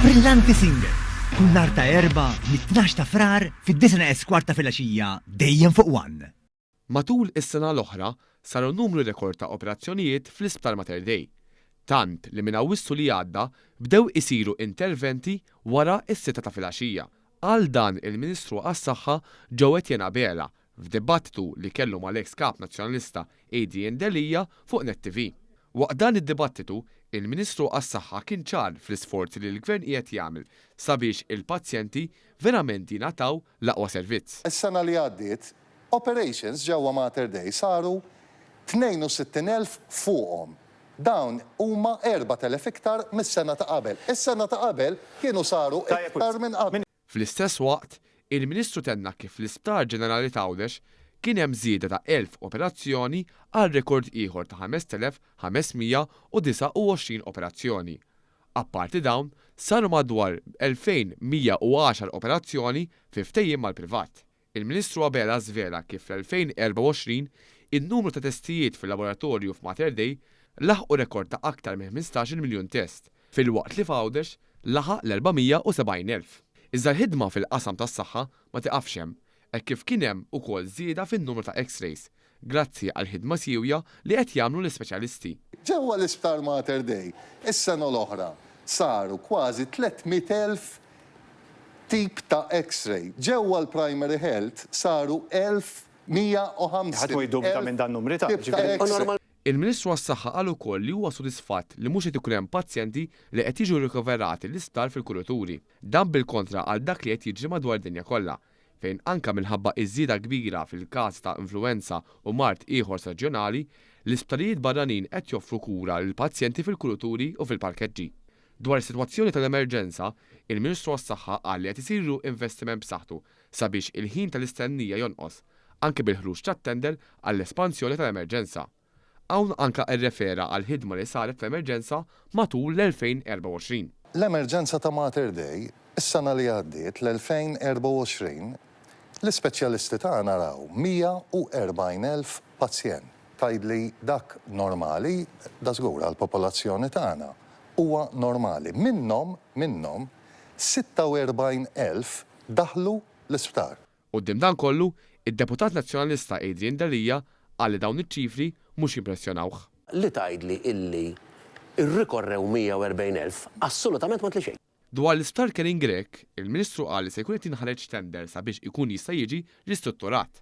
Brillanti Singer, kull nhar ta' Erbgħa mit-tnax ta' Frar fid-disgħa neqes kwart ta' filgħaxija dejjem fuq One. Matul is-sena l-oħra saru numru rekord ta' operazzjonijiet fl-Isptar Mater Dei, tant li minn Awwissu li għadda bdew isiru interventi wara s-sitta ta' filgħaxija. Qal dan il-Ministru għas-Saħħa Joe Etienne Abela f'dibattitu li kellu mal-eks Kap Nazzjonalista Adrian Delia fuq Net TV. Waqt dan id-dibattitu, il-Ministru għas-Saħħa kien ċar fl-isforzi li l-Gvern qiegħed jagħmel sabiex il-pazjenti verament jingħataw l-aqwa servizz. Is-sena li għaddiet, operations ġewwa Mater Dei saru 62,000 fuqhom. Dawn huma 4,000 iktar mis-sena ta' qabel. Is-sena ta' qabel kienu saru iktar minn qabel. Fl-istess waqt, il-Ministru tenna kif fl-Isptar Ġenerali t'Għawdex kien hemm żieda ta' 1,000 operazzjoni għal rekord ieħor ta' 5,529 operazzjoni. Apparti dawn, saru madwar 2,110 operazzjoni fi ftehim mal-privat. Il-Ministru Abela żvela kif fl-2024 in-numru ta' testijiet fil-laboratorju f'Mater Dei laħqu rekord ta' aktar minn 15-il miljun test, filwaqt li f'Għawdex laħaq l-470 elf. Iżda l-ħidma fil-qasam tas-saħħa ma tiqafx hemm, hekk kif kien hemm ukoll żieda fin-numru ta' X-rays, grazzi għall-ħidma siewja li qed jagħmlu l-ispeċjalisti. Ġewwa l-Isptar Mater Dei, is-sena l-oħra saru kważi 300,000 tip ta' X-ray. Ġewwa l-Primary Health saru 1,150 Ħadd ma jiddubita minn dan numri ta' tip ta' X-ray. Il-Ministru għas-Saħħa qal ukoll li huwa sodisfatt li mhux qed ikun hemm pazjenti li qed jiġu rikoverati l-isptar fil-kurituri. Dan bil-kontra għal dak li qed jiġri madwar id-dinja kollha, fejn anke minħabba iż-żieda kbira fil-każi ta' influwenza u mard ieħor staġjonali, l-isptarijiet barranin qed joffru kura lill-pazjenti fil-kurituri u fil-parkeġġi. Dwar is-sitwazzjoni tal-emerġenza, il-Ministru għas-Saħħa qal li qed isiru investiment b'saħħtu sabiex il-ħin tal-istennija jonqos, anke bil-ħruġ tat-tender għall-espansjoni tal-emerġenza. Hawn anke rrefera għall-ħidma li saret fl-emerġenza matul l-2024. L-emerġenza ta' Mater Dei, is-sena li għaddiet, l-2024, l-ispeċjalisti tagħna raw 140,000 pazjent. Tgħidli dak normali? Dażgur għall-popolazzjoni tagħna huwa normali. Minnhom, minnhom, 46,000 daħlu l-isptar. Quddiem dan kollu, id-Deputat Nazzjonalista Adrian Delia qal li dawn iċ-ċifri mhux jimpressjonawh. Li tgħidli illi rrikorrew 140,000 assolutament ma tli xejn. Dwar l-Isptar Karen Grech, il-Ministru qal li se jkun qed jinħareġ tender sabiex ikun jista' jiġi ristrutturat.